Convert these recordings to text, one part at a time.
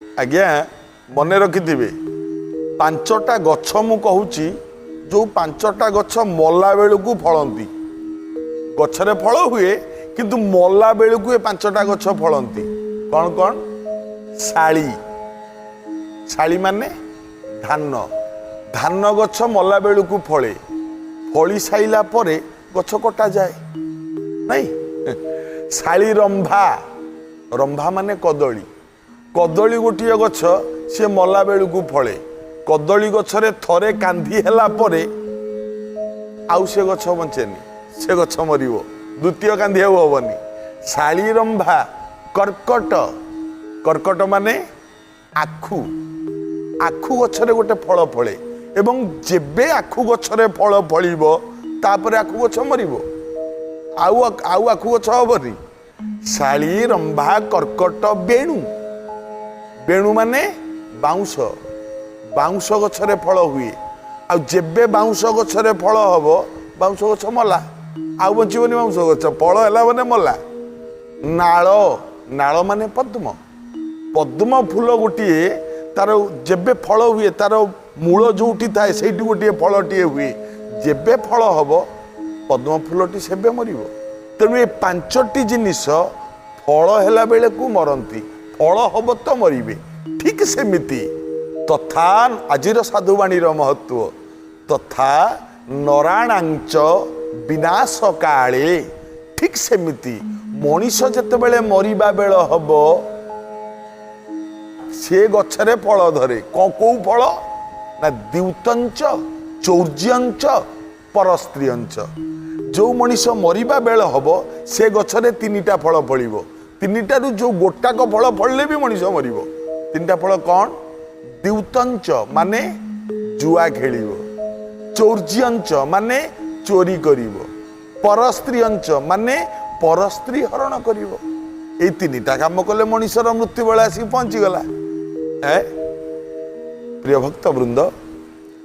ଆଜ୍ଞା ମନେ ରଖିଥିବେ, ପାଞ୍ଚଟା ଗଛ ମୁଁ କହୁଛି, ଯେଉଁ ପାଞ୍ଚଟା ଗଛ ମଲା ବେଳକୁ ଫଳନ୍ତି। ଗଛରେ ଫଳ ହୁଏ, କିନ୍ତୁ ମଲା ବେଳକୁ ଏ ପାଞ୍ଚଟା ଗଛ ଫଳନ୍ତି। କ'ଣ କ'ଣ? ଶାଳି। ଶାଳି ମାନେ ଧାନ। ଧାନ ଗଛ ମଲା ବେଳକୁ ଫଳେ। ଫଳି ସାଇଲା ପରେ ଗଛ କଟାଯାଏ ନାଇଁ। ଶାଳି, ରମ୍ଭା। ରମ୍ଭା ମାନେ କଦଳୀ। କଦଳୀ ଗୋଟିଏ ଗଛ, ସିଏ ମଲା ବେଳକୁ ଫଳେ। କଦଳୀ ଗଛରେ ଥରେ କାନ୍ଧି ହେଲା ପରେ ଆଉ ସେ ଗଛ ବଞ୍ଚେନି, ସେ ଗଛ ମରିବ, ଦ୍ୱିତୀୟ କାନ୍ଧି ଆଉ ହବନି। ଶାଳି, ରମ୍ଭା, କର୍କଟ। କର୍କଟ ମାନେ ଆଖୁ। ଆଖୁ ଗଛରେ ଗୋଟେ ଫଳ ଫଳେ ଏବଂ ଯେବେ ଆଖୁ ଗଛରେ ଫଳ ଫଳିବ, ତାପରେ ଆଖୁ ଗଛ ମରିବ, ଆଉ ଆଖୁ ଗଛ ହବନି। ଶାଳି, ରମ୍ଭା, କର୍କଟ, ବେଣୁ। ବେଣୁ ମାନେ ବାଉଁଶ। ବାଉଁଶ ଗଛରେ ଫଳ ହୁଏ, ଆଉ ଯେବେ ବାଉଁଶ ଗଛରେ ଫଳ ହବ, ବାଉଁଶ ଗଛ ମଲା, ଆଉ ବଞ୍ଚିବନି। ବାଉଁଶ ଗଛ ଫଳ ହେଲା ମାନେ ମଲା। ନାଳ। ନାଳ ମାନେ ପଦ୍ମ। ପଦ୍ମ ଫୁଲ ଗୋଟିଏ, ତାର ଯେବେ ଫଳ ହୁଏ, ତାର ମୂଳ ଯୋଉଠି ଥାଏ ସେଇଠି ଗୋଟିଏ ଫଳଟିଏ ହୁଏ। ଯେବେ ଫଳ ହବ, ପଦ୍ମ ଫୁଲଟି ସେବେ ମରିବ। ତେଣୁ ଏ ପାଞ୍ଚଟି ଜିନିଷ ଫଳ ହେଲା ବେଳକୁ ମରନ୍ତି। ଫଳ ହବ ତ ମରିବେ। ଠିକ ସେମିତି ତଥା ଆଜିର ସାଧୁବାଣୀର ମହତ୍ଵ, ତଥା ନରାଣାଞ୍ଚ ବିନାଶ କାଳେ। ଠିକ ସେମିତି ମଣିଷ ଯେତେବେଳେ ମରିବା ବେଳ ହବ, ସେ ଗଛରେ ଫଳ ଧରେ। କୋଉ ଫଳ ନା ଦ୍ୟୁତଞ୍ଚ, ଚୌର୍ଯ୍ୟଞ୍ଚ, ପରସ୍ତ୍ରୀୟଞ୍ଚ। ଯୋଉ ମଣିଷ ମରିବା ବେଳ ହବ, ସେ ଗଛରେ ତିନିଟା ଫଳ ଫଳିବ। ତିନିଟାରୁ ଯୋଉ ଗୋଟାକ ଫଳ ଫଳିଲେ ବି ମଣିଷ ମରିବ। ତିନିଟା ଫଳ କ'ଣ? ଦ୍ୟୁତଞ୍ଚ ମାନେ ଜୁଆ ଖେଳିବ, ଚୌର୍ଯ୍ୟଞ୍ଚ ମାନେ ଚୋରି କରିବ, ପରସ୍ତ୍ରୀୟଞ୍ଚ ମାନେ ପରସ୍ତ୍ରୀ ହରଣ କରିବ। ଏଇ ତିନିଟା କାମ କଲେ ମଣିଷର ମୃତ୍ୟୁ ବେଳ ଆସିକି ପହଞ୍ଚିଗଲା। ଏ ପ୍ରିୟ ଭକ୍ତ ବୃନ୍ଦ,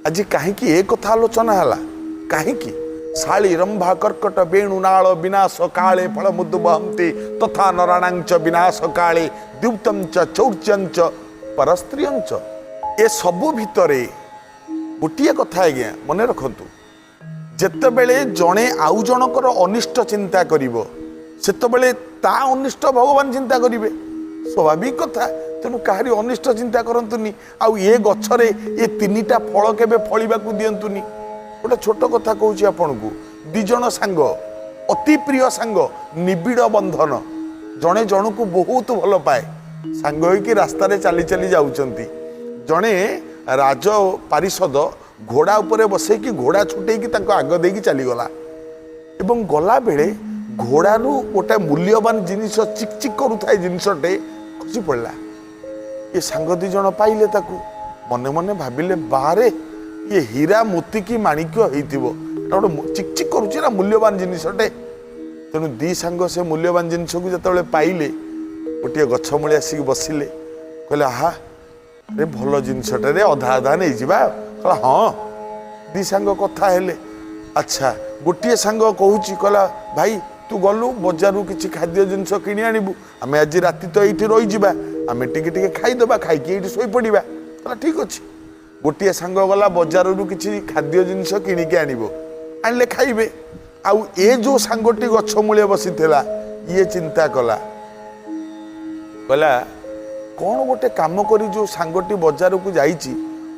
ଆଜି କାହିଁକି ଏ କଥା ଆଲୋଚନା ହେଲା? କାହିଁକି ଶାଳି, ରମ୍ଭା, କର୍କଟ, ବେଣୁ, ନାଳ ବିନାଶ କାଳେ ଫଳ ମୁଦୁବହନ୍ତି, ତଥା ନରାଣାଞ୍ଚ ବିନାଶ କାଳେ ଦ୍ୟୁତଞ୍ଚ, ଚୌର୍ଯ୍ୟଞ୍ଚ, ପରସ୍ତ୍ରୀୟଞ୍ଚ। ଏ ସବୁ ଭିତରେ ଗୋଟିଏ କଥା ଆଜ୍ଞା ମନେ ରଖନ୍ତୁ, ଯେତେବେଳେ ଜଣେ ଆଉ ଜଣଙ୍କର ଅନିଷ୍ଟ ଚିନ୍ତା କରିବ, ସେତେବେଳେ ତା ଅନିଷ୍ଟ ଭଗବାନ ଚିନ୍ତା କରିବେ, ସ୍ୱାଭାବିକ କଥା। ତେଣୁ କାହାରି ଅନିଷ୍ଟ ଚିନ୍ତା କରନ୍ତୁନି, ଆଉ ଏ ଗଛରେ ଏ ତିନିଟା ଫଳ କେବେ ଫଳିବାକୁ ଦିଅନ୍ତୁନି। ଗୋଟେ ଛୋଟ କଥା କହୁଛି ଆପଣଙ୍କୁ। ଦି ଜଣ ସାଙ୍ଗ, ଅତି ପ୍ରିୟ ସାଙ୍ଗ, ନିବିଡ଼ ବନ୍ଧନ, ଜଣେ ଜଣକୁ ବହୁତ ଭଲ ପାଏ। ସାଙ୍ଗ ହେଇକି ରାସ୍ତାରେ ଚାଲି ଚାଲି ଯାଉଛନ୍ତି। ଜଣେ ରାଜ ପାରିଷଦ ଘୋଡ଼ା ଉପରେ ବସେଇକି, ଘୋଡ଼ା ଛୁଟେଇକି ତାଙ୍କ ଆଗ ଦେଇକି ଚାଲିଗଲା ଏବଂ ଗଲାବେଳେ ଘୋଡ଼ାରୁ ଗୋଟେ ମୂଲ୍ୟବାନ ଜିନିଷ, ଚିକ୍ ଚିକ୍ କରୁଥାଏ ଜିନିଷଟେ ଖସି ପଡ଼ିଲା। ଏ ସାଙ୍ଗ ଦି ଜଣ ପାଇଲେ ତାକୁ। ମନେ ମନେ ଭାବିଲେ, ବାରେ, ଇଏ ହୀରା ମୋତି କି ମାଣିକ୍ୟ ହେଇଥିବ, ଏଟା ଗୋଟେ ଚିକ୍ ଚିକ୍ କରୁଛି ନା, ମୂଲ୍ୟବାନ ଜିନିଷଟେ। ତେଣୁ ଦି ସାଙ୍ଗ ସେ ମୂଲ୍ୟବାନ ଜିନିଷକୁ ଯେତେବେଳେ ପାଇଲେ, ଗୋଟିଏ ଗଛ ମୂଳେ ଆସିକି ବସିଲେ। କହିଲେ, ଆହା ରେ, ଭଲ ଜିନିଷଟାରେ, ଅଧା ଅଧା ନେଇଯିବା। କହିଲା, ହଁ। ଦି ସାଙ୍ଗ କଥା ହେଲେ। ଆଚ୍ଛା, ଗୋଟିଏ ସାଙ୍ଗ କହୁଛି, କହିଲା, ଭାଇ, ତୁ ଗଲୁ ବଜାରରୁ କିଛି ଖାଦ୍ୟ ଜିନିଷ କିଣି ଆଣିବୁ, ଆମେ ଆଜି ରାତି ତ ଏଇଠି ରହିଯିବା, ଆମେ ଟିକେ ଟିକେ ଖାଇଦେବା, ଖାଇକି ଏଇଠି ଶୋଇପଡ଼ିବା। କହିଲା, ଠିକ ଅଛି। ଗୋଟିଏ ସାଙ୍ଗ ଗଲା ବଜାରରୁ କିଛି ଖାଦ୍ୟ ଜିନିଷ କିଣିକି ଆଣିବ, ଆଣିଲେ ଖାଇବେ। ଆଉ ଏ ଯୋଉ ସାଙ୍ଗଟି ଗଛ ମୂଳେ ବସିଥିଲା, ଇଏ ଚିନ୍ତା କଲା, କହିଲା, କ'ଣ ଗୋଟେ କାମ କରି, ଯୋଉ ସାଙ୍ଗଟି ବଜାରକୁ ଯାଇଛି,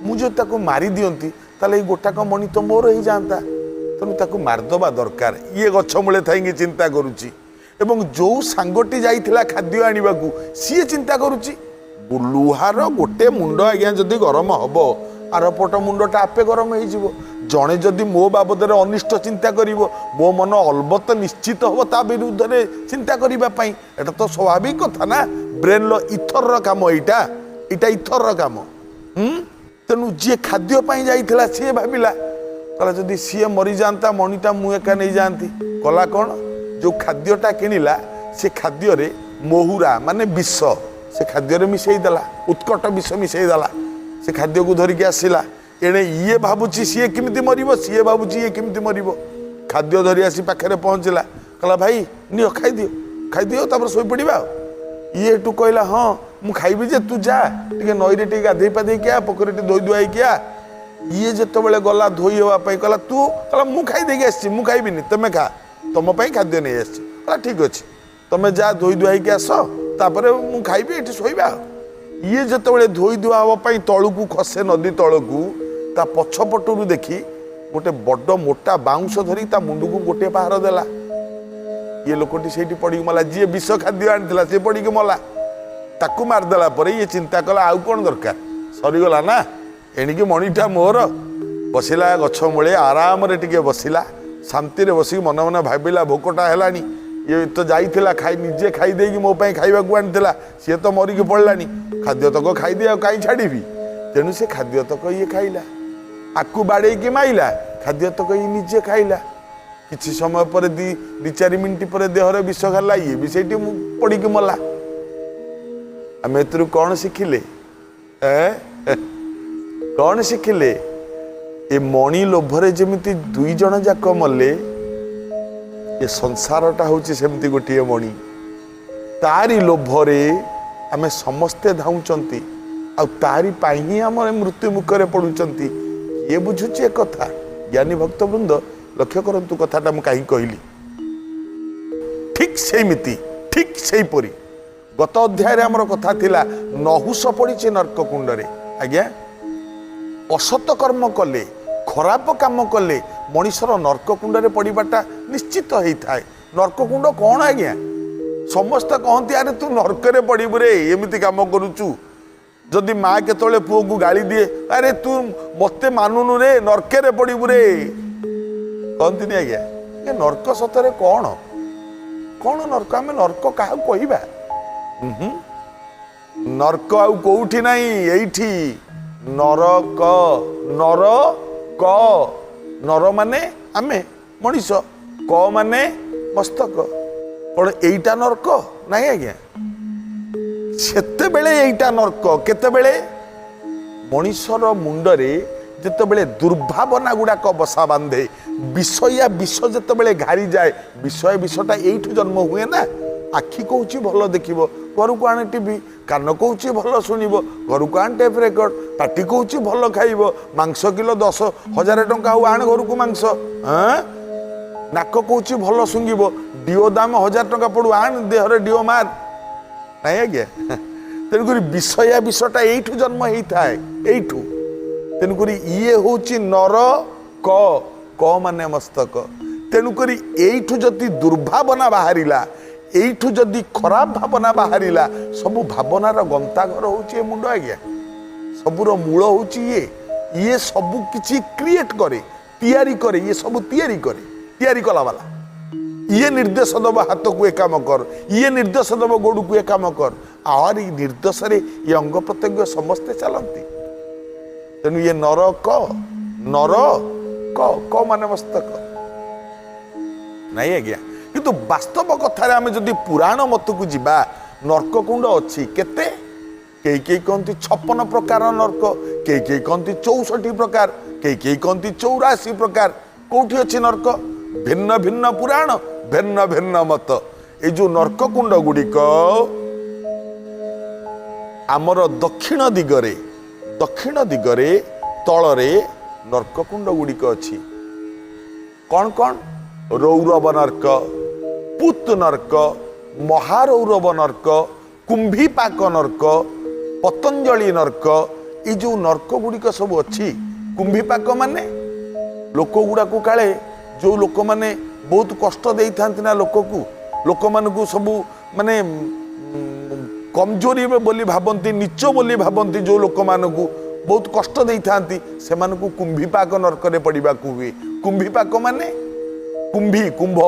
ମୁଁ ଯଦି ତାକୁ ମାରି ଦିଅନ୍ତି, ତାହେଲେ ଏଇ ଗୋଟାକ ମଣି ତ ମୋର ହେଇଯାଆନ୍ତା। ତେଣୁ ତାକୁ ମାରିଦେବା ଦରକାର। ଇଏ ଗଛ ମୂଳେ ଥାଇକି ଚିନ୍ତା କରୁଛି ଏବଂ ଯୋଉ ସାଙ୍ଗଟି ଯାଇଥିଲା ଖାଦ୍ୟ ଆଣିବାକୁ, ସିଏ ଚିନ୍ତା କରୁଛି, ଲୁହାର ଗୋଟେ ମୁଣ୍ଡ ଆଜ୍ଞା ଯଦି ଗରମ ହବ, ଆରପଟ ମୁଣ୍ଡଟା ଆପେ ଗରମ ହେଇଯିବ। ଜଣେ ଯଦି ମୋ ବାବଦରେ ଅନିଷ୍ଟ ଚିନ୍ତା କରିବ, ମୋ ମନ ଅଲବତ ନିଶ୍ଚିତ ହବ ତା ବିରୁଦ୍ଧରେ ଚିନ୍ତା କରିବା ପାଇଁ। ଏଟା ତ ସ୍ୱାଭାବିକ କଥା ନା। ବ୍ରେନ୍ର ଇଥରର କାମ ଏଇଟା, ଏଇଟା ଇଥରର କାମ। ତେଣୁ ଯିଏ ଖାଦ୍ୟ ପାଇଁ ଯାଇଥିଲା, ସିଏ ଭାବିଲା, କହିଲା, ଯଦି ସିଏ ମରିଯାଆନ୍ତା, ମଣିଟା ମୁଁ ଏକା ନେଇଯାଆନ୍ତି। କଲା କ'ଣ? ଯୋଉ ଖାଦ୍ୟଟା କିଣିଲା, ସେ ଖାଦ୍ୟରେ ମହୁରା ମାନେ ବିଷ ସେ ଖାଦ୍ୟରେ ମିଶେଇ ଦେଲା, ଉତ୍କଟ ବିଷ ମିଶେଇ ଦେଲା। ସେ ଖାଦ୍ୟକୁ ଧରିକି ଆସିଲା। ଏଣେ ଇଏ ଭାବୁଛି ସିଏ କେମିତି ମରିବ, ସିଏ ଭାବୁଛି ଇଏ କେମିତି ମରିବ। ଖାଦ୍ୟ ଧରି ଆସି ପାଖରେ ପହଞ୍ଚିଲା। କହିଲା, ଭାଇ, ନିଅ, ଖାଇଦିଅ, ଖାଇଦିଅ, ତାପରେ ଶୋଇପଡ଼ିବା। ଆଉ ଇଏ ଏଠୁ କହିଲା, ହଁ। ମୁଁ ଖାଇବି ଯେ, ତୁ ଯା ଟିକେ ନଈରେ ଟିକେ ଗାଧେଇ ପାଧେଇକି ଆ, ପୋଖରୀ ଟିକେ ଧୋଇ ଧୁଆ ହେଇକି ଆ। ଇଏ ଯେତେବେଳେ ଗଲା ଧୋଇ ହେବା ପାଇଁ, କହିଲା ତୁ, କହିଲା ମୁଁ ଖାଇ ଦେଇକି ଆସିଛି, ମୁଁ ଖାଇବିନି, ତମେ ଖା, ତମ ପାଇଁ ଖାଦ୍ୟ ନେଇ ଆସିଛି। କହିଲା ଠିକ ଅଛି, ତମେ ଯା ଧୋଇ ଧୁଆ ହେଇକି ଆସ, ତାପରେ ମୁଁ ଖାଇବି, ଏଠି ଶୋଇବା। ଇଏ ଯେତେବେଳେ ଧୋଇ ଧୁଆ ହେବା ପାଇଁ ତଳକୁ ଖସେ, ନଦୀ ତଳକୁ, ତା ପଛ ପଟରୁ ଦେଖି ଗୋଟେ ବଡ଼ ମୋଟା ବାଉଁଶ ଧରି ତା ମୁଣ୍ଡକୁ ଗୋଟିଏ ପାହାର ଦେଲା। ଇଏ ଲୋକଟି ସେଇଠି ପଡ଼ିକି ମଲା। ଯିଏ ବିଷ ଖାଦ୍ୟ ଆଣିଥିଲା ସେ ପଡ଼ିକି ମଲା। ତାକୁ ମାରିଦେଲା ପରେ ଇଏ ଚିନ୍ତା କଲା ଆଉ କ'ଣ ଦରକାର, ସରିଗଲା ନା, ଏଣିକି ମଣିଟା ମୋର। ବସିଲା ଗଛ ମୂଳେ, ଆରାମରେ ଟିକେ ବସିଲା, ଶାନ୍ତିରେ ବସିକି ମନେ ମନେ ଭାବିଲା ଭୋକଟା ହେଲାଣି, ଇଏ ତ ଯାଇଥିଲା ଖାଇ, ନିଜେ ଖାଇ ଦେଇକି ମୋ ପାଇଁ ଖାଇବାକୁ ଆଣିଥିଲା, ସିଏ ତ ମରିକି ପଡ଼ିଲାଣି, ଖାଦ୍ୟ ତକ ଖାଇଦିଏ ଆଉ କାହିଁ ଛାଡ଼ିବି। ତେଣୁ ସେ ଖାଦ୍ୟ ତକ ଇଏ ଖାଇଲା, ଆକୁ ବାଡ଼େଇକି ମାଇଲା, ଖାଦ୍ୟ ତକ ଇଏ ନିଜେ ଖାଇଲା। କିଛି ସମୟ ପରେ ଦି ଚାରି ମିନିଟ୍ ପରେ ଦେହରେ ବିଷ ଖାଇଲା, ଇଏ ବି ସେଇଠି ମୁଁ ପଡ଼ିକି ମଲା। ଆମେ ଏଥିରୁ କ'ଣ ଶିଖିଲେ? କ'ଣ ଶିଖିଲେ? ଏ ମଣି ଲୋଭରେ ଯେମିତି ଦୁଇ ଜଣ ଯାକ ମଲେ, ଏ ସଂସାରଟା ହେଉଛି ସେମିତି ଗୋଟିଏ ମଣି। ତାରି ଲୋଭରେ ଆମେ ସମସ୍ତେ ଧାଉଁଛନ୍ତି, ଆଉ ତାରି ପାଇଁ ହିଁ ଆମର ମୃତ୍ୟୁ ମୁଖରେ ପଡୁଛନ୍ତି। କିଏ ବୁଝୁଛି ଏ କଥା? ଜ୍ଞାନୀ ଭକ୍ତବୃନ୍ଦ ଲକ୍ଷ୍ୟ କରନ୍ତୁ କଥାଟା ମୁଁ କାହିଁକି କହିଲି। ଠିକ ସେଇମିତି, ଠିକ ସେଇପରି ଗତ ଅଧ୍ୟାୟରେ ଆମର କଥା ଥିଲା, ନହୁଷ ପଡ଼ିଛି ନର୍କ କୁଣ୍ଡରେ। ଆଜ୍ଞା, ଅସତ କର୍ମ କଲେ, ଖରାପ କାମ କଲେ ମଣିଷର ନର୍କ କୁଣ୍ଡରେ ପଡ଼ିବାଟା ନିଶ୍ଚିତ ହେଇଥାଏ। ନର୍କ କୁଣ୍ଡ କ'ଣ ଆଜ୍ଞା? ସମସ୍ତେ କହନ୍ତି ଆରେ ତୁ ନର୍କରେ ପଡ଼ିବୁ ରେ, ଏମିତି କାମ କରୁଛୁ। ଯଦି ମା କେତେବେଳେ ପୁଅକୁ ଗାଳି ଦିଏ, ଆରେ ତୁ ମତେ ମାନୁନୁ ରେ, ନର୍କରେ ପଡ଼ିବୁ ରେ, କହନ୍ତିନି ଆଜ୍ଞା? ଏ ନର୍କ ସତରେ କ'ଣ? କ'ଣ ନର୍କ? ଆମେ ନର୍କ କାହାକୁ କହିବା? ନର୍କ ଆଉ କୋଉଠି ନାହିଁ, ଏଇଠି ନରକ। ନର କ, ନର ମାନେ ଆମେ ମଣିଷ, କ ମାନେ ମସ୍ତକ। କ'ଣ ଏଇଟା ନର୍କ? ନାଇଁ ଆଜ୍ଞା, ସେତେବେଳେ ଏଇଟା ନର୍କ। କେତେବେଳେ? ମଣିଷର ମୁଣ୍ଡରେ ଯେତେବେଳେ ଦୁର୍ଭାବନା ଗୁଡ଼ାକ ବସା ବାନ୍ଧେ, ବିଷୟା ବିଷ ଯେତେବେଳେ ଘାରିଯାଏ, ବିଷୟ ବିଷଟା ଏଇଠୁ ଜନ୍ମ ହୁଏ ନା। ଆଖି କହୁଛି ଭଲ ଦେଖିବ, ଘରକୁ ଆଣେ ଟିଭି। କାନ କହୁଛି ଭଲ ଶୁଣିବ, ଘରକୁ ଆଣ ଟେପ୍ ରେକର୍ଡ। ପାଟି କହୁଛି ଭଲ ଖାଇବ, ମାଂସ କିଲୋ 10,000 ଟଙ୍କା ହଉ ଆଣ ଘରକୁ ମାଂସ। ହଁ, ନାକ କହୁଛି ଭଲ ଶୁଙ୍ଘିବ, ଡିଓ ଦାମ 1000 ଟଙ୍କା ପଡୁ, ଆଣ ଦେହରେ ଡିଓ ମାର। ନାଇଁ ଆଜ୍ଞା, ତେଣୁକରି ବିଷୟା ବିଷଟା ଏଇଠୁ ଜନ୍ମ ହେଇଥାଏ, ଏଇଠୁ। ତେଣୁକରି ଇଏ ହଉଛି ନର କ, କ ମାନେ ମସ୍ତକ। ତେଣୁକରି ଏଇଠୁ ଯଦି ଦୁର୍ଭାବନା ବାହାରିଲା, ଏଇଠୁ ଯଦି ଖରାପ ଭାବନା ବାହାରିଲା, ସବୁ ଭାବନାର ଗନ୍ତାଘର ହଉଛି ଏ ମୁଣ୍ଡ ଆଜ୍ଞା। ସବୁର ମୂଳ ହଉଛି ଇଏ। ଇଏ ସବୁ କିଛି କ୍ରିଏଟ୍ କରେ, ତିଆରି କରେ, ଇଏ ସବୁ ତିଆରି କରେ, ତିଆରି କଲା ବାଲା। ଇଏ ନିର୍ଦ୍ଦେଶ ଦେବ ହାତକୁ ଏ କାମ କର, ଇଏ ନିର୍ଦ୍ଦେଶ ଦେବ ଗୋଡ଼କୁ ଏ କାମ କର। ଆହୁରି ନିର୍ଦ୍ଦେଶରେ ଏ ଅଙ୍ଗ ପ୍ରତ୍ୟଙ୍ଗ ସମସ୍ତେ ଚାଲନ୍ତି। ତେଣୁ ଇଏ ନର କ, ନର କ, କ ମାନେ ମସ୍ତକ। ନାଇଁ ଆଜ୍ଞା, କିନ୍ତୁ ବାସ୍ତବ କଥାରେ ଆମେ ଯଦି ପୁରାଣ ମତକୁ ଯିବା, ନର୍କକୁଣ୍ଡ ଅଛି କେତେ? କେହି କେହି କହନ୍ତି 56 ପ୍ରକାର ନର୍କ, କେହି କେହି କହନ୍ତି 64 ପ୍ରକାର, କେହି କେହି କହନ୍ତି 84 ପ୍ରକାର। କୋଉଠି ଅଛି ନର୍କ? ଭିନ୍ନ ଭିନ୍ନ ପୁରାଣ, ଭିନ୍ନ ଭିନ୍ନ ମତ। ଏଇ ଯୋଉ ନର୍କକୁଣ୍ଡ ଗୁଡ଼ିକ ଆମର ଦକ୍ଷିଣ ଦିଗରେ, ଦକ୍ଷିଣ ଦିଗରେ ତଳରେ ନର୍କକୁଣ୍ଡ ଗୁଡ଼ିକ ଅଛି। କ'ଣ କ'ଣ? ରୌରବ ନର୍କ, ପୁତ ନର୍କ, ମହାରୌରବ ନର୍କ, କୁମ୍ଭୀପାକ ନର୍କ, ପତଞ୍ଜଳି ନର୍କ। ଏଇ ଯୋଉ ନର୍କ ଗୁଡ଼ିକ ସବୁ ଅଛି, କୁମ୍ଭୀପାକ ମାନେ ଲୋକ ଗୁଡ଼ାକୁ କାଳେ ଯୋଉ ଲୋକମାନେ ବହୁତ କଷ୍ଟ ଦେଇଥାନ୍ତି ନା ଲୋକକୁ, ଲୋକମାନଙ୍କୁ ସବୁ ମାନେ କମଜୋରି ବୋଲି ଭାବନ୍ତି, ନୀଚ ବୋଲି ଭାବନ୍ତି, ଯୋଉ ଲୋକମାନଙ୍କୁ ବହୁତ କଷ୍ଟ ଦେଇଥାନ୍ତି, ସେମାନଙ୍କୁ କୁମ୍ଭୀପାକ ନର୍କରେ ପଡ଼ିବାକୁ ହୁଏ। କୁମ୍ଭୀପାକ ମାନେ କୁମ୍ଭୀ, କୁମ୍ଭ,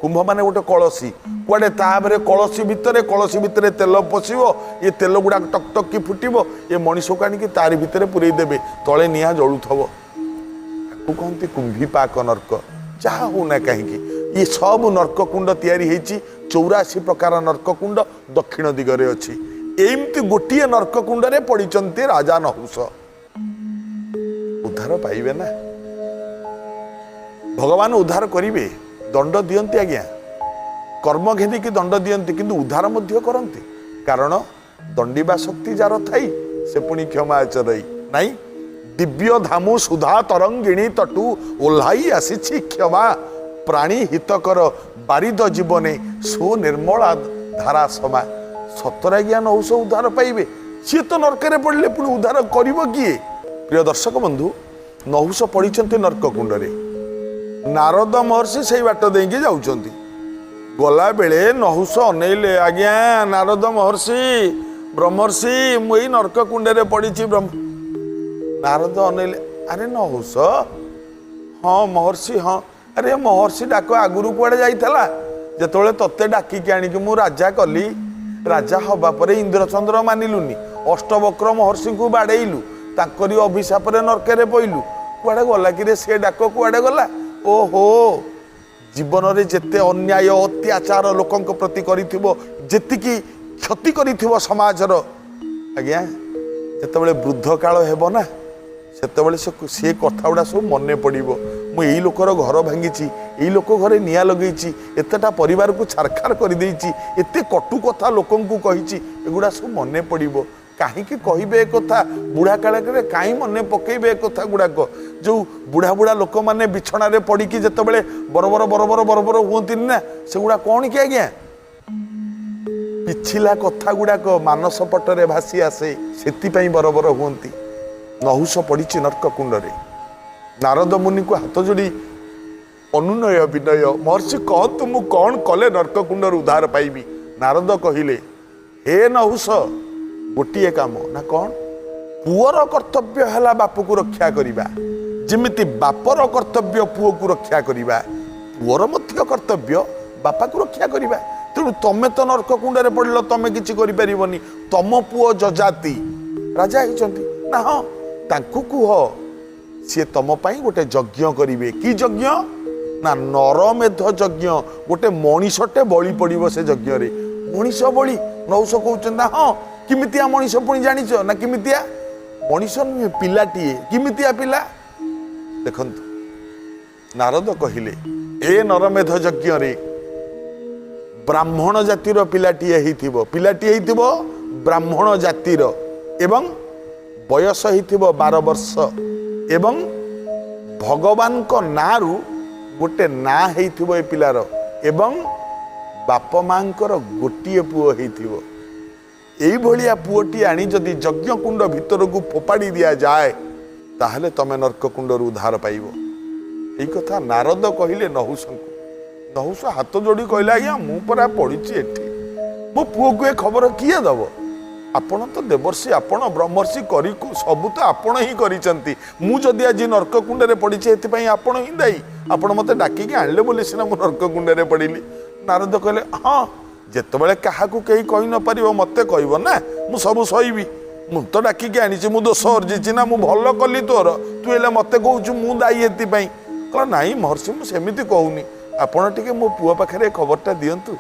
କୁମ୍ଭ ମାନେ ଗୋଟେ କଳସୀ। କୁଆଡ଼େ ତାପରେ କଳସୀ ଭିତରେ ତେଲ ପଶିବ, ଏ ତେଲ ଗୁଡ଼ାକ ଟକ୍ ଟକ୍ କି ଫୁଟିବ, ଏ ମଣିଷକୁ ଆଣିକି ତାରି ଭିତରେ ପୁରେଇ ଦେବେ, ତଳେ ନିଆଁ ଜଳୁଥିବ। ତାକୁ କହନ୍ତି କୁମ୍ଭୀପାକ ନର୍କ। ଯାହା ହଉନା କାହିଁକି, ଇଏ ସବୁ ନର୍କକୁଣ୍ଡ ତିଆରି ହେଇଛି। 84 ପ୍ରକାର ନର୍କକୁଣ୍ଡ ଦକ୍ଷିଣ ଦିଗରେ ଅଛି। ଏମିତି ଗୋଟିଏ ନର୍କକୁଣ୍ଡରେ ପଡ଼ିଛନ୍ତି ରାଜା ନହୁଷ। ଉଦ୍ଧାର ପାଇବେ ନା? ଭଗବାନ ଉଦ୍ଧାର କରିବେ। ଦଣ୍ଡ ଦିଅନ୍ତି ଆଜ୍ଞା, କର୍ମ ଘେନିକି ଦଣ୍ଡ ଦିଅନ୍ତି, କିନ୍ତୁ ଉଦ୍ଧାର ମଧ୍ୟ କରନ୍ତି। କାରଣ ଦଣ୍ଡିବା ଶକ୍ତି ଯାର ଥାଇ ସେ ପୁଣି କ୍ଷମା ଆଚରଇ। ନାଇଁ, ଦିବ୍ୟ ଧାମୁ ସୁଧା ତରଙ୍ଗିଣୀ ତଟୁ ଓହ୍ଲାଇ ଆସିଛି କ୍ଷମା, ପ୍ରାଣୀ ହିତକର ବାରିଦ ଜୀବନେ ସୁନିର୍ମଳା ଧାରା ସମା। ସତରେ ଆଜ୍ଞା ନହୁଷ ଉଦ୍ଧାର ପାଇବେ? ସିଏ ତ ନର୍କରେ ପଡ଼ିଲେ, ପୁଣି ଉଦ୍ଧାର କରିବ କିଏ? ପ୍ରିୟ ଦର୍ଶକ ବନ୍ଧୁ, ନହୁଷ ପଡ଼ିଛନ୍ତି ନର୍କ କୁଣ୍ଡରେ। ନାରଦ ମହର୍ଷି ସେଇ ବାଟ ଦେଇକି ଯାଉଛନ୍ତି। ଗଲାବେଳେ ନହୁଷ ଅନେଇଲେ, ଆଜ୍ଞା ନାରଦ ମହର୍ଷି, ବ୍ରହ୍ମର୍ଷି, ମୁଁ ଏଇ ନର୍କ କୁଣ୍ଡରେ ପଡ଼ିଛି। ବ୍ରହ୍ମ ନାରଦ ଅନେଇଲେ, ଆରେ ନହୁଷ। ହଁ ମହର୍ଷି, ହଁ। ଆରେ ମହର୍ଷି ଡାକ ଆଗରୁ କୁଆଡ଼େ ଯାଇଥିଲା? ଯେତେବେଳେ ତତେ ଡାକିକି ଆଣିକି ମୁଁ ରାଜା କଲି, ରାଜା ହବା ପରେ ଇନ୍ଦ୍ରଚନ୍ଦ୍ର ମାନିଲୁନି, ଅଷ୍ଟବକ୍ର ମହର୍ଷିଙ୍କୁ ବାଡ଼େଇଲୁ, ତାଙ୍କରି ଅଭିଶାପରେ ନର୍କରେ ପଇଲୁ, କୁଆଡ଼େ ଗଲା କିରେ ସେ ଡାକ, କୁଆଡ଼େ ଗଲା? ଓହୋ, ଜୀବନରେ ଯେତେ ଅନ୍ୟାୟ ଅତ୍ୟାଚାର ଲୋକଙ୍କ ପ୍ରତି କରିଥିବ, ଯେତିକି କ୍ଷତି କରିଥିବ ସମାଜର, ଆଜ୍ଞା ଯେତେବେଳେ ବୃଦ୍ଧ କାଳ ହେବ ନା, ସେତେବେଳେ ସେ କଥା ଗୁଡ଼ା ସବୁ ମନେ ପଡ଼ିବ। ମୁଁ ଏଇ ଲୋକର ଘର ଭାଙ୍ଗିଛି, ଏଇ ଲୋକ ଘରେ ନିଆଁ ଲଗେଇଛି, ଏତେଟା ପରିବାରକୁ ଛାରଖାର କରିଦେଇଛି, ଏତେ କଟୁ କଥା ଲୋକଙ୍କୁ କହିଛି, ଏଗୁଡ଼ା ସବୁ ମନେ ପଡ଼ିବ। କାହିଁକି କହିବେ ଏ କଥା? ବୁଢ଼ା କାଳରେ କାହିଁ ମନେ ପକେଇବେ ଏ କଥା ଗୁଡ଼ାକ? ଯେଉଁ ବୁଢ଼ା ବୁଢ଼ା ଲୋକମାନେ ବିଛଣାରେ ପଡ଼ିକି ଯେତେବେଳେ ବରବର ବରବର ବରବର ହୁଅନ୍ତିନି ନା, ସେଗୁଡ଼ା କ'ଣ କି ଆଜ୍ଞା? ପିଛିଲା କଥା ଗୁଡ଼ାକ ମାନସ ପଟରେ ଭାସି ଆସେ, ସେଥିପାଇଁ ବରବର ହୁଅନ୍ତି। ନହୁଷ ପଡ଼ିଛି ନର୍କ କୁଣ୍ଡରେ। ନାରଦ ମୁନିଙ୍କୁ ହାତ ଯୋଡ଼ି ଅନୁନୟ ବିନୟ, ମହର୍ଷି କହନ୍ତୁ ମୁଁ କ'ଣ କଲେ ନର୍କ କୁଣ୍ଡରୁ ଉଦ୍ଧାର ପାଇବି? ନାରଦ କହିଲେ, ହେ ନହୁଷ, ଗୋଟିଏ କାମ। ନା କ'ଣ? ପୁଅର କର୍ତ୍ତବ୍ୟ ହେଲା ବାପକୁ ରକ୍ଷା କରିବା। ଯେମିତି ବାପର କର୍ତ୍ତବ୍ୟ ପୁଅକୁ ରକ୍ଷା କରିବା, ପୁଅର ମଧ୍ୟ କର୍ତ୍ତବ୍ୟ ବାପାକୁ ରକ୍ଷା କରିବା। ତେଣୁ ତମେ ତ ନର୍କ କୁଣ୍ଡରେ ପଡ଼ିଲ, ତମେ କିଛି କରିପାରିବନି। ତମ ପୁଅ ଯଯାତି ରାଜା ହେଇଛନ୍ତି ନା? ହଁ, ତାଙ୍କୁ କୁହ ସିଏ ତମ ପାଇଁ ଗୋଟେ ଯଜ୍ଞ କରିବେ। କି ଯଜ୍ଞ? ନା ନରମେଧ ଯଜ୍ଞ। ଗୋଟେ ମଣିଷଟେ ବଳି ପଡ଼ିବ ସେ ଯଜ୍ଞରେ। ମଣିଷ ବଳି? ନହୁଷ କହୁଛନ୍ତି, ନା ହଁ। କେମିତିଆ ମଣିଷ ପୁଣି ଜାଣିଛ ନା? କେମିତିଆ ମଣିଷ ନୁହେଁ, ପିଲାଟିଏ। କେମିତିଆ ପିଲା? ଦେଖନ୍ତୁ, ନାରଦ କହିଲେ, ଏ ନରମେଧ ଯଜ୍ଞରେ ବ୍ରାହ୍ମଣ ଜାତିର ପିଲାଟିଏ ହେଇଥିବ, ପିଲାଟିଏ ହେଇଥିବ ବ୍ରାହ୍ମଣ ଜାତିର ଏବଂ ବୟସ ହେଇଥିବ 12 ବର୍ଷ ଏବଂ ଭଗବାନଙ୍କ ନାଁରୁ ଗୋଟେ ନାଁ ହେଇଥିବ ଏ ପିଲାର ଏବଂ ବାପ ମାଙ୍କର ଗୋଟିଏ ପୁଅ ହେଇଥିବ। ଏଇଭଳିଆ ପୁଅଟି ଆଣି ଯଦି ଯଜ୍ଞକୁଣ୍ଡ ଭିତରକୁ ଫୋପାଡ଼ି ଦିଆଯାଏ, ତାହେଲେ ତମେ ନର୍କକୁଣ୍ଡରୁ ଉଦ୍ଧାର ପାଇବ। ଏଇ କଥା ନାରଦ କହିଲେ ନହୁଷଙ୍କୁ। ନହୁଷ ହାତ ଯୋଡ଼ି କହିଲା, ଆଜ୍ଞା ମୁଁ ପରା ପଡ଼ିଛି ଏଠି, ମୋ ପୁଅକୁ ଏ ଖବର କିଏ ଦବ? ଆପଣ ତ ଦେବର୍ଷି, ଆପଣ ବ୍ରହ୍ମର୍ଷି, କରି ସବୁ ତ ଆପଣ ହିଁ କରିଛନ୍ତି। ମୁଁ ଯଦି ଆଜି ନର୍କକୁଣ୍ଡରେ ପଡ଼ିଛି, ଏଥିପାଇଁ ଆପଣ ହିଁ ଦାୟୀ। ଆପଣ ମୋତେ ଡାକିକି ଆଣିଲେ ବୋଲି ସିନା ମୁଁ ନର୍କକୁଣ୍ଡରେ ପଡ଼ିଲି। ନାରଦ କହିଲେ, ହଁ, ଯେତେବେଳେ କାହାକୁ କେହି କହି ନପାରିବ ମୋତେ କହିବ ନା, ମୁଁ ସବୁ ସହିବି। ମୁଁ ତ ଡାକିକି ଆଣିଛି, ମୁଁ ଦୋଷ ଅର୍ଜିଛି ନା ମୁଁ ଭଲ କଲି ତୋର, ତୁ ହେଲେ ମୋତେ କହୁଛୁ ମୁଁ ଦାୟୀ ଏଥିପାଇଁ? କହିଲା, ନାଇଁ ମହର୍ଷି, ମୁଁ ସେମିତି କହୁନି, ଆପଣ ଟିକେ ମୋ ପୁଅ ପାଖରେ ଏ ଖବରଟା ଦିଅନ୍ତୁ।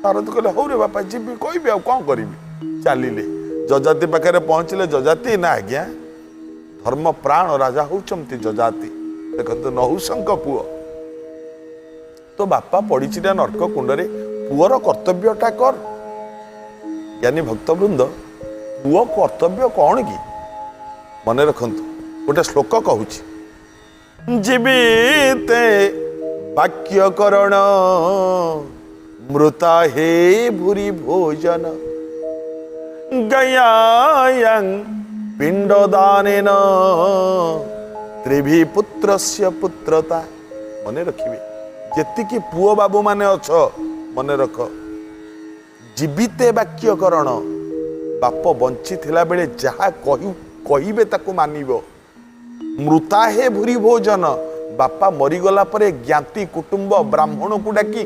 ନାରଦ କହିଲେ, ହଉ ରେ ବାପା, ଯିବି କହିବି, ଆଉ କ'ଣ କରିବି। ଚାଲିଲେ, ଯଯାତି ପାଖରେ ପହଞ୍ଚିଲେ। ଯଯାତି? ନା ଆଜ୍ଞା, ଧର୍ମ ପ୍ରାଣ ରାଜା ହଉଛନ୍ତି ଯଯାତି। ଦେଖନ୍ତୁ, ନହୁଷଙ୍କ ପୁଅ, ତୋ ବାପା ପଡ଼ିଛି ନା ନର୍କ କୁଣ୍ଡରେ, ପୁଅର କର୍ତ୍ତବ୍ୟଟା କର। ଜ୍ଞାନୀ ଭକ୍ତବୃନ୍ଦ, ପୁଅ କର୍ତ୍ତବ୍ୟ କ'ଣ କି? ମନେ ରଖନ୍ତୁ, ଗୋଟେ ଶ୍ଲୋକ କହୁଛି। ଜୀବିତେ ବାକ୍ୟକରଣ, ମୃତା ହେ ଭୂରି ଭୋଜନ, ଗୟାୟଂ ପିଣ୍ଡଦାନେନ ତ୍ରିଭି ପୁତ୍ରସ୍ୟ ପୁତ୍ରତା। ମନେ ରଖିବେ, ଯେତିକି ପୁଅ ବାବୁମାନେ ଅଛ ମନେ ରଖ, ଜୀବିତେ ବାକ୍ୟକରଣ, ବାପ ବଞ୍ଚିଥିଲା ବେଳେ ଯାହା କହିବେ ତାକୁ ମାନିବ। ମୃତା ହେ ଭୂରି ଭୋଜନ, ବାପା ମରିଗଲା ପରେ ଜ୍ଞାତି କୁଟୁମ୍ବ ବ୍ରାହ୍ମଣକୁ ଡାକି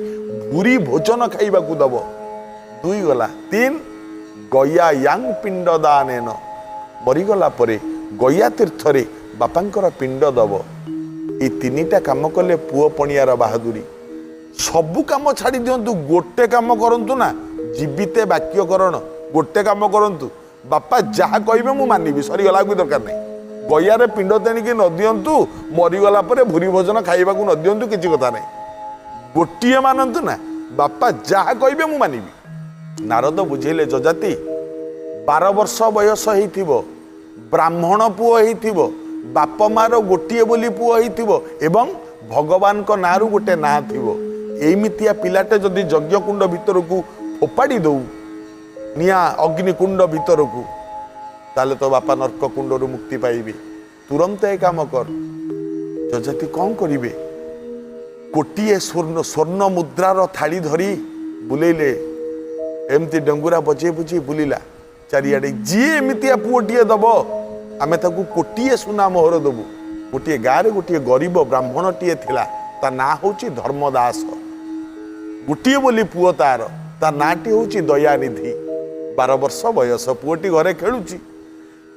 ଭୂରି ଭୋଜନ ଖାଇବାକୁ ଦବ। ଦୁଇ ଗଲା। ତିନ, ଗୟା ୟାଂ ପିଣ୍ଡ ଦାନେନ, ମରିଗଲା ପରେ ଗୟା ତୀର୍ଥରେ ବାପାଙ୍କର ପିଣ୍ଡ ଦବ। ଏଇ ତିନିଟା କାମ କଲେ ପୁଅ ପଣିଆର ବାହାଦୁରୀ। ସବୁ କାମ ଛାଡ଼ି ଦିଅନ୍ତୁ, ଗୋଟେ କାମ କରନ୍ତୁ ନା, ଜୀବିତେ ବାକ୍ୟକରଣ, ଗୋଟେ କାମ କରନ୍ତୁ, ବାପା ଯାହା କହିବେ ମୁଁ ମାନିବି, ସରିଗଲା, ଆଉ କିଛି ଦରକାର ନାହିଁ। ଗୟାରେ ପିଣ୍ଡ ତେଣିକି ନ ଦିଅନ୍ତୁ, ମରିଗଲା ପରେ ଭୂରି ଭୋଜନ ଖାଇବାକୁ ନ ଦିଅନ୍ତୁ, କିଛି କଥା ନାହିଁ, ଗୋଟିଏ ମାନନ୍ତୁ ନା, ବାପା ଯାହା କହିବେ ମୁଁ ମାନିବି। ନାରଦ ବୁଝେଇଲେ, ଯଯାତି 12 ବର୍ଷ ବୟସ ହେଇଥିବ, ବ୍ରାହ୍ମଣ ପୁଅ ହେଇଥିବ, ବାପ ମାର ଗୋଟିଏ ବୋଲି ପୁଅ ହେଇଥିବ ଏବଂ ଭଗବାନଙ୍କ ନାଁରୁ ଗୋଟେ ନାଁ ଥିବ, ଏଇମିତିଆ ପିଲାଟେ ଯଦି ଯଜ୍ଞକୁଣ୍ଡ ଭିତରକୁ ଫୋପାଡ଼ି ଦଉ, ନିଆଁ ଅଗ୍ନିକୁଣ୍ଡ ଭିତରକୁ, ତାହେଲେ ତୋ ବାପା ନର୍କ କୁଣ୍ଡରୁ ମୁକ୍ତି ପାଇବେ। ତୁରନ୍ତ ଏ କାମ କର। ଯଯାତି କ'ଣ କରିବେ? ଗୋଟିଏ ସ୍ୱର୍ଣ୍ଣ ସ୍ୱର୍ଣ୍ଣ ମୁଦ୍ରାର ଥାଳି ଧରି ବୁଲେଇଲେ। ଏମିତି ଡେଙ୍ଗୁରା ବଜେଇ ବଜେଇ ବୁଲିଲା ଚାରିଆଡ଼େ, ଯିଏ ଏମିତିଆ ପୁଅଟିଏ ଦବ, ଆମେ ତାକୁ କୋଟିଏ ସୁନା ମୋହର ଦବୁ। ଗୋଟିଏ ଗାଁରେ ଗୋଟିଏ ଗରିବ ବ୍ରାହ୍ମଣଟିଏ ଥିଲା। ତା ନାଁ ହଉଛି ଧର୍ମଦାସ। ଗୋଟିଏ ବୋଲି ପୁଅ ତାର, ତା ନାଁଟି ହଉଛି ଦୟାନିଧି। 12 ବର୍ଷ ବୟସ, ପୁଅଟି ଘରେ ଖେଳୁଛି।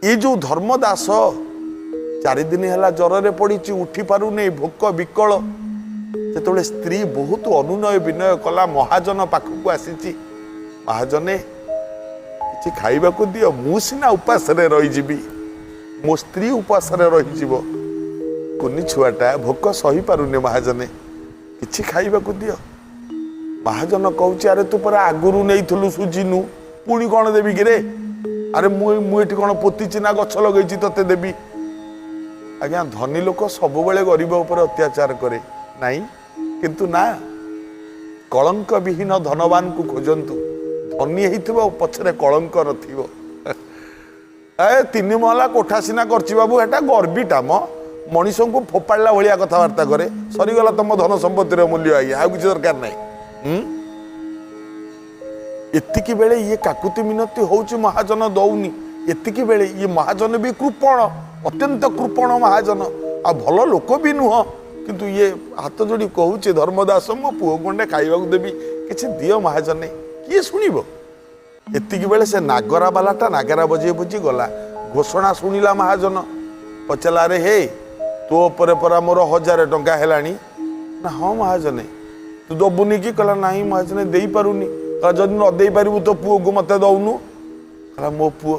ଏଇ ଯୋଉ ଧର୍ମଦାସ 4 ଦିନ ହେଲା ଜ୍ୱରରେ ପଡ଼ିଛି, ଉଠି ପାରୁନି, ଭୋକ ବିକଳ। ଯେତେବେଳେ ସ୍ତ୍ରୀ ବହୁତ ଅନୁନୟ ବିନୟ କଲା, ମହାଜନ ପାଖକୁ ଆସିଛି, "ମହାଜନେ, କିଛି ଖାଇବାକୁ ଦିଅ। ମୁଁ ସିନା ଉପାସରେ ରହିଯିବି, ମୋ ସ୍ତ୍ରୀ ଉପାସରେ ରହିଯିବ। କୁନି ଛୁଆଟା ଭୋକ ସହିପାରୁନି। ମହାଜନେ, କିଛି ଖାଇବାକୁ ଦିଅ।" ମହାଜନ କହୁଛି, "ଆରେ, ତୁ ପରା ଆଗରୁ ନେଇଥିଲୁ, ସୁଝିନୁ, ପୁଣି କ'ଣ ଦେବି କିରେ? ଆରେ, ମୁଁ ଏଠି କ'ଣ ପୋତିଛି ନା ଗଛ ଲଗେଇଛି ତତେ ଦେବି?" ଆଜ୍ଞା, ଧନୀ ଲୋକ ସବୁବେଳେ ଗରିବ ଉପରେ ଅତ୍ୟାଚାର କରେ ନାଇଁ? କିନ୍ତୁ ନା, କଳଙ୍କ ବିହୀନ ଧନବାନକୁ ଖୋଜନ୍ତୁ। ଧନୀ ହେଇଥିବ, ପଛରେ କଳଙ୍କ ନଥିବ। ଏ ତିନି ମହଲା କୋଠା ସିନା କରିଛି ବାବୁ, ଏଟା ଗର୍ବିଟା ମ, ମଣିଷଙ୍କୁ ଫୋପାଡ଼ିଲା ଭଳିଆ କଥାବାର୍ତ୍ତା କରେ। ସରିଗଲା ତମ ଧନ ସମ୍ପତ୍ତିର ମୂଲ୍ୟ ଆଜ୍ଞା, ଆଉ କିଛି ଦରକାର ନାହିଁ। ହୁଁ ଏତିକି ବେଳେ ଇଏ କାକୁତି ମିନତି ହଉଛି, ମହାଜନ ଦଉନି। ଏତିକି ବେଳେ ଇଏ ମହାଜନ ବି କୃପଣ, ଅତ୍ୟନ୍ତ କୃପଣ ମହାଜନ, ଆଉ ଭଲ ଲୋକ ବି ନୁହଁ। କିନ୍ତୁ ଇଏ ହାତ ଯୋଡ଼ି କହୁଛି, "ଧର୍ମଦାସ, ମୋ ପୁଅ ଗଣ୍ଡେ ଖାଇବାକୁ ଦେବି, କିଛି ଦିଅ ମହାଜନେ।" କିଏ ଶୁଣିବ? ଏତିକି ବେଳେ ସେ ନାଗରା ବାଲାଟା ନାଗରା ବଜେଇ ବଜେଇ ଗଲା। ଘୋଷଣା ଶୁଣିଲା ମହାଜନ, ପଚାରିଲା, "ଆରେ ହେ, ତୋ ଉପରେ ପରା ମୋର 1000 ଟଙ୍କା ହେଲାଣି?" ନା, "ହଁ ମହାଜନେ।" "ତୁ ଦବୁନି କି?" କହିଲା, "ନାହିଁ ମହାଜନେ, ଦେଇପାରୁନି।" କହିଲା, "ଯଦି ନ ଦେଇପାରିବୁ, ତୋ ପୁଅକୁ ମତେ ଦଉନୁ।" କହିଲା, "ମୋ ପୁଅ?"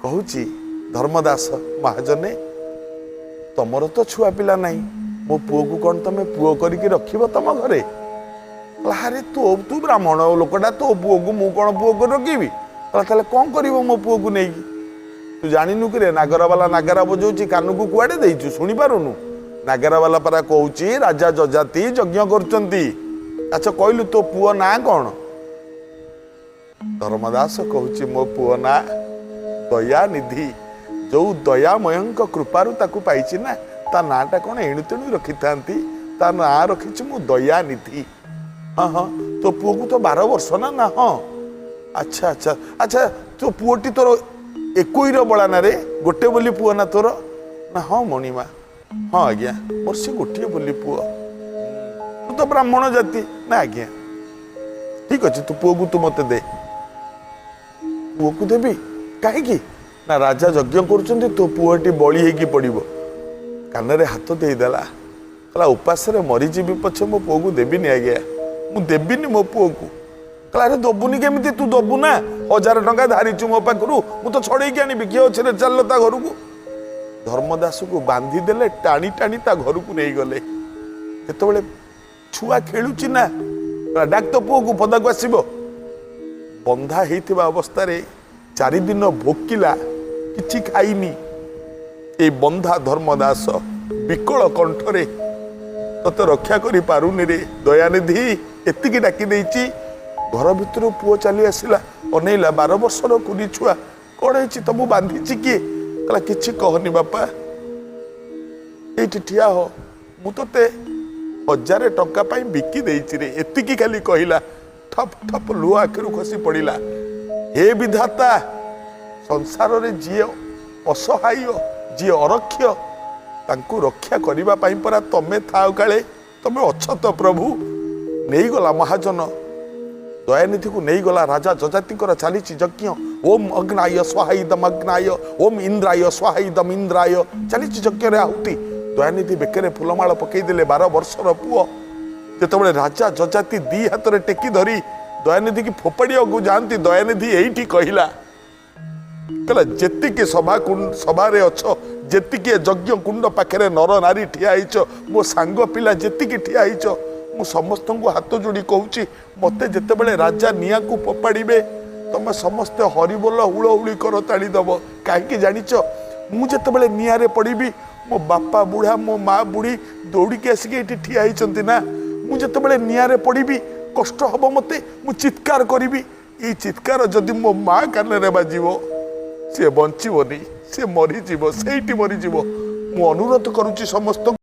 କହୁଛି ଧର୍ମଦାସ, "ମହାଜନେ, ତମର ତ ଛୁଆ ପିଲା ନାହିଁ, ମୋ ପୁଅକୁ କ'ଣ ତମେ ପୁଅ କରିକି ରଖିବ ତମ ଘରେ?" କହିଲା, "ଆରେ, ତୁ ବ୍ରାହ୍ମଣ ଲୋକଟା, ତୋ ପୁଅକୁ ମୁଁ କ'ଣ ପୁଅ କରି ରଖିବି?" କହିଲା, "ତାହେଲେ କ'ଣ କରିବ ମୋ ପୁଅକୁ ନେଇକି? ତୁ ଜାଣିନୁ କିରେ, ନାଗରାବାଲା ନାଗରା ବଜଉଛି, କାନକୁ କୁଆଡ଼େ ଦେଇଛୁ, ଶୁଣିପାରୁନୁ? ନାଗରାବାଲା ପରା କହୁଛି ରାଜା ଯଯାତି ଯଜ୍ଞ କରୁଛନ୍ତି। ଆଚ୍ଛା କହିଲୁ, ତୋ ପୁଅ ନାଁ କ'ଣ?" ଧର୍ମଦାସ କହୁଛି, "ମୋ ପୁଅ ନାଁ ଦୟାନିଧି। ଯୋଉ ଦୟାମୟଙ୍କ କୃପାରୁ ତାକୁ ପାଇଛି ନା, ତା ନାଁଟା କ'ଣ ଏଣୁ ତେଣୁ ରଖିଥାନ୍ତି? ତା ନାଁ ରଖିଛି ମୁଁ ଦୟାନିଧି।" ହଁ ହଁ ତୋ ପୁଅକୁ ତ 12 ବର୍ଷ ନା?" ନା, "ହଁ।" ଆଚ୍ଛା ଆଚ୍ଛା ଆଚ୍ଛା ତୋ ପୁଅଟି ତୋର ଏକୋଇର ବଳା ନାରେ? ଗୋଟେ ବୋଲି ପୁଅ ନା ତୋର?" ନା, "ହଁ ମଣିମା, ହଁ ଆଜ୍ଞା, ମୋର ସେ ଗୋଟିଏ ବୋଲି ପୁଅ।" "ତୁ ତ ବ୍ରାହ୍ମଣ ଜାତି?" ନା, "ଆଜ୍ଞା।" "ଠିକ ଅଛି, ତୁ ପୁଅକୁ ତୁ ମତେ ଦେ।" "ପୁଅକୁ ଦେବି କାହିଁକି?" ନା, "ରାଜା ଯଜ୍ଞ କରୁଛନ୍ତି, ତୋ ପୁଅ ଏଠି ବଳି ହେଇକି ପଡ଼ିବ।" କାନରେ ହାତ ଦେଇଦେଲା, କହିଲା, "ଉପାସରେ ମରିଯିବି ପଛେ, ମୋ ପୁଅକୁ ଦେବିନି ଆଜ୍ଞା, ମୁଁ ଦେବିନି ମୋ ପୁଅକୁ।" କହିଲା, "ଆରେ, ଦବୁନି କେମିତି? ତୁ ଦବୁ ନା? 1000 ଟଙ୍କା ଧାରିଛୁ ମୋ ପାଖରୁ, ମୁଁ ତ ଛଡ଼େଇକି ଆଣିବି। କିଏ ଅଛି ରେ? ଚାଲିଲ ତା ଘରକୁ।" ଧର୍ମଦାସକୁ ବାନ୍ଧି ଦେଲେ, ଟାଣି ଟାଣି ତା ଘରକୁ ନେଇଗଲେ। ଯେତେବେଳେ ଛୁଆ ଖେଳୁଛି ନା, କହିଲା, "ଡାକ ତୋ ପୁଅକୁ, ପଦାକୁ ଆସିବ।" ବନ୍ଧା ହେଇଥିବା ଅବସ୍ଥାରେ 4 ଦିନ ଭୋକିଲା, କିଛି ଖାଇନି ଏଇ ବନ୍ଧା ଧର୍ମଦାସ ବିକଳ କଣ୍ଠରେ, "ତତେ ରକ୍ଷା କରିପାରୁନି ରେ ଦୟାନିଧି," ଏତିକି ଡାକି ଦେଇଛି। ଘର ଭିତରୁ ପୁଅ ଚାଲି ଆସିଲା। ଅନେଇଲା, 12 ବର୍ଷର କୁନି ଛୁଆ। "କଣ ହେଇଛି? ତମକୁ ବାନ୍ଧିଛି କିଏ?" କହିଲା, "କିଛି କହନି ବାପା, ଏଇଠି ଠିଆ ହ, ମୁଁ ତତେ 1000 ଟଙ୍କା ପାଇଁ ବିକି ଦେଇଛି ରେ।" ଏତିକି ଖାଲି କହିଲା, ଠପ୍ ଠପ୍ ଲୁହ ଆଖିରୁ ଖସି ପଡ଼ିଲା। ହେ ବିଧାତା, ସଂସାରରେ ଯିଏ ଅସହାୟ, ଯିଏ ଅରକ୍ଷ, ତାଙ୍କୁ ରକ୍ଷା କରିବା ପାଇଁ ପରା ତମେ ଥାଅ କାଳେ। ତମେ ଅଛ ତ ପ୍ରଭୁ। ନେଇଗଲା ମହାଜନ ଦୟାନିଧିକୁ, ନେଇଗଲା। ରାଜା ଯଯାତିଙ୍କର ଚାଲିଛି ଯଜ୍ଞ। ଓମ୍ ଅଗ୍ନାୟ ସ୍ୱାହାଇଦମ ଅଗ୍ନାୟ, ଓମ୍ ଇନ୍ଦ୍ରାୟ ସ୍ୱାହାଇଦମ ଇନ୍ଦ୍ରାୟ। ଚାଲିଛି ଯଜ୍ଞରେ ଆହୁତି। ଦୟାନିଧି ବେକରେ ଫୁଲମାଳ ପକେଇଦେଲେ। 12 ବର୍ଷର ପୁଅ। ଯେତେବେଳେ ରାଜା ଯଯାତି ଦି ହାତରେ ଟେକି ଧରି ଦୟାନିଧିକି ଫୋପାଡ଼ିବାକୁ ଯାଆନ୍ତି, ଦୟାନିଧି ଏଇଠି କହିଲା, କହିଲା, "ଯେତିକି ସଭା ସଭାରେ ଅଛ, ଯେତିକି ଏ ଯଜ୍ଞ କୁଣ୍ଡ ପାଖରେ ନର ନାରୀ ଠିଆ ହେଇଛ, ମୋ ସାଙ୍ଗ ପିଲା ଯେତିକି ଠିଆ ହେଇଛ, ମୁଁ ସମସ୍ତଙ୍କୁ ହାତ ଯୋଡ଼ି କହୁଛି, ମୋତେ ଯେତେବେଳେ ରାଜା ନିଆଁକୁ ଫୋପାଡ଼ିବେ, ତମେ ସମସ୍ତେ ହରିବୋଲ ହୁଳହୁଳି କର ତାଳି ଦବ। କାହିଁକି ଜାଣିଛ? ମୁଁ ଯେତେବେଳେ ନିଆଁରେ ପଡ଼ିବି, ମୋ ବାପା ବୁଢ଼ା, ମୋ ମା ବୁଢ଼ୀ ଦୌଡ଼ିକି ଆସିକି ଏଇଠି ଠିଆ ହେଇଛନ୍ତି ନା। ମୁଁ ଯେତେବେଳେ ନିଆଁରେ ପଡ଼ିବି, କଷ୍ଟ ହବ ମୋତେ, ମୁଁ ଚିତ୍କାର କରିବି। ଏଇ ଚିତ୍କାର ଯଦି ମୋ ମା କାନରେ ବାଜିବ, ସିଏ ବଞ୍ଚିବନି, ସିଏ ମରିଯିବ, ସେଇଠି ମରିଯିବ। ମୁଁ ଅନୁରୋଧ କରୁଛି ସମସ୍ତଙ୍କୁ।